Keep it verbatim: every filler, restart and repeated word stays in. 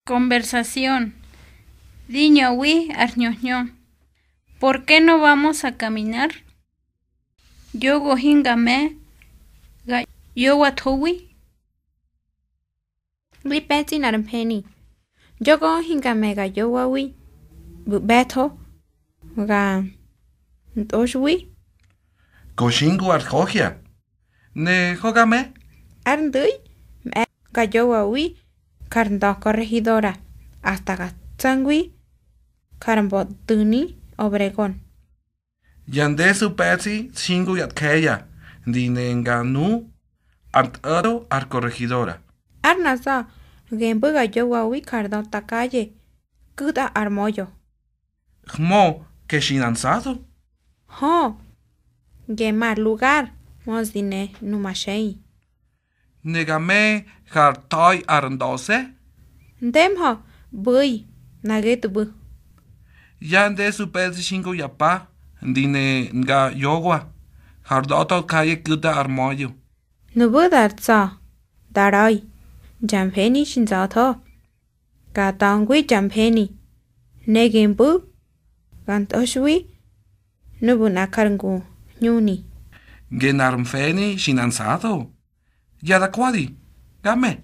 Conversación. Di ñöwi ar hñö hñö. ¿Por qué no vamos a caminar? Yogo hinga me ga yowathowi. Di pe̱tsꞌi nꞌar mfeni. Yogo hinga me ga yowawi. ꞌBu̱ ꞌbe̱tho ga ntꞌoxwi. Ko xingu ar johya. Ne hoga me. Ár ndu̱i mꞌe̱ ga yowawi jar ndö corregidora, hasta ga tso̱ngwi jar mbo Du̱ni Obregón. Ya ndesu pe̱tsꞌi xingu ya tje̱ya, ndi ne nga nu ar ntꞌo̱ro ar corregidora. Ár nꞌa za̱, gembꞌu̱ ga yowawi jar döta kaye, ku̱tꞌa ar Moyo. Hmö ke xi na Nsado? Hö, ge mar lugar mödi ne numaxei. Ne ga me har ta̱i ar ndöse̱? Ndemhö, ꞌbu̱i, nꞌa getꞌu̱ ꞌbu̱. Ya ndesu pe̱tsꞌi xingu ya pa, ndi ne nga yowa, har da̱tꞌö kaye ku̱tꞌa ar Moyo. Nuꞌmú̱ dar tsa̱, da ꞌra̱i, ya mfeni xi nza̱tho. Ga ta̱ngwi ya mfeni, ne gi mbu̱, ga ntꞌoxwi nuꞌu̱ nꞌa jar ngu hñuni. Nge nꞌar mfeni xi na Nsado. Ya da kwadi, ga me.